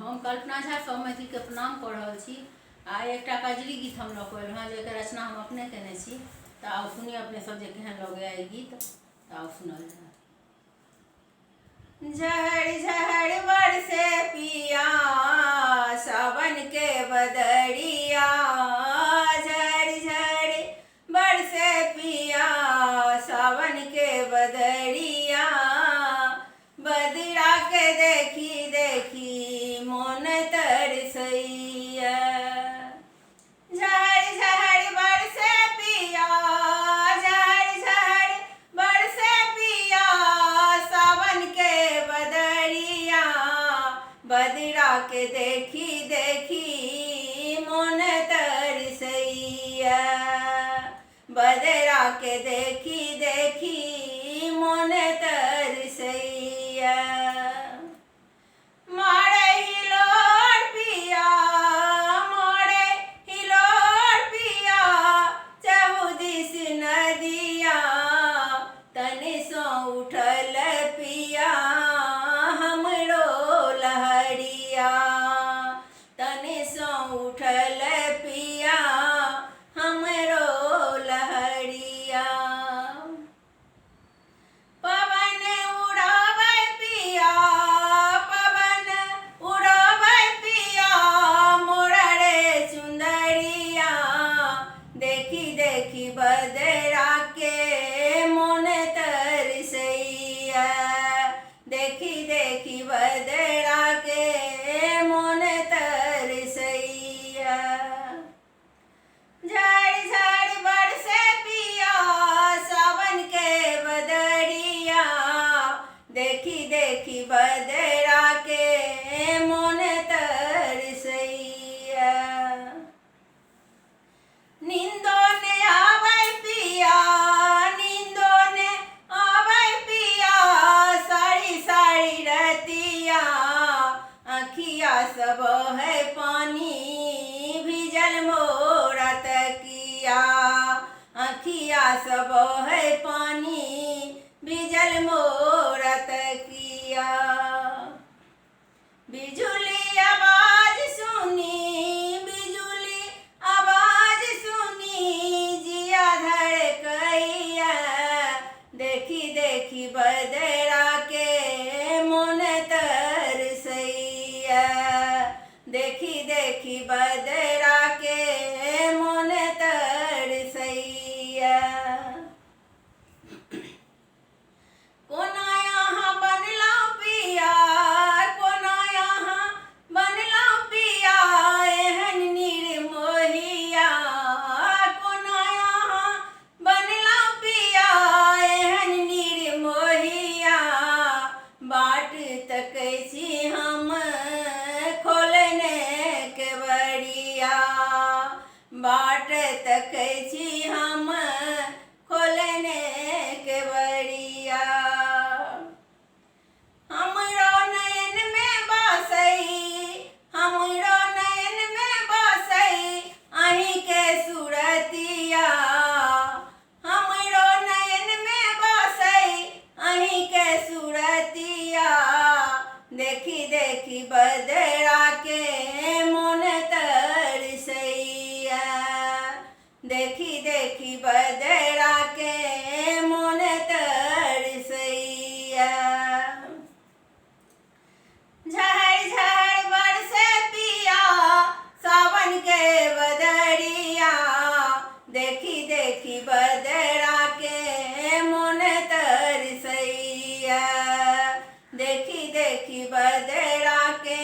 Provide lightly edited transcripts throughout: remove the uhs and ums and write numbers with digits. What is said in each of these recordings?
हम कल्पना झा सब मैथिलके प्रणाम कऽ रहल छी। आ एकटा कजरी गीत हम लऽ कऽ एलहुँ हेँ, जाहिके रचना हम अपने कयने छी। तऽ आउ सुनी अपने सब जे केहन लगैए ई गीत। तऽ आउ सुनल जाय। झहर झहर बरसे पिया सावन के बदरिया, झहर झहर बरसे पिया सावन के बदरिया, बदरा के देखी देखी मोन तरसैया। झहर झहर बरसे पिया, झहर झहर बरसे पिया सावन के बदरिया, बदरा के देखी देखी मोन तरसैया, बदरा के देखी देखी मोन तरसैया। मारे हिलोर पिया, मारे हिलोर पिया चहु दिस नदिया, तनि सो उठल पिया हमरो लहरिया, तनि सो उठल पिया हमरो लहरिया। पवन उड़ाबै पिया, पवन उड़ाबै पिया मोर रे चुंदरिया, देखी देखी बदरा के मोन तरसैया, देखी देखी बदरा के मोन तरसैया। झड़ झड़ बरसे पिया सावन के बदरिया, देखी देखी बदरा के मोन तरसैया। नींदो ने आबै पिया, नींदो ने आबै पिया सारी सारी रतिया, अखिया सब है पानी भिजल मोरा तकिया, अखिया सब है पानी भिजल मोरा तकिया। बिजुली आवाज सुनी, बिजुली आवाज सुनी जिया धड़कैया, देखी देखी बदरा के मोन तरसैया, देखी देखी बदरा के मोन तरसैया। कोना यहाँ बनलहुँ पिया, कोना यहाँ बनलहुँ पिया एहन निर्मोहिया, कोना यहाँ बनलहुँ पिया एहन निर्मोहिया, बाट तकै छी हम खोलने केवड़िया, बाट तकै छी हम खोलने केवड़िया। हमरो नयन में बसै, हमरो नयन में बसै अहीं के सूरतिया, हमरो नयन में बसै अहीं के सूरतिया, देखी देखी बदरा के मोन तरसैया, देखी देखी बदरा के मोन तरसैया। झहर झहर बरसे पिया सावन के बदरिया, देखी देखी बदरा के मोन तरसैया, देखी देखी बदरा के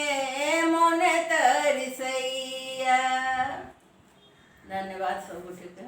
मोन तरसैया। धन्यवाद सब गोटेके।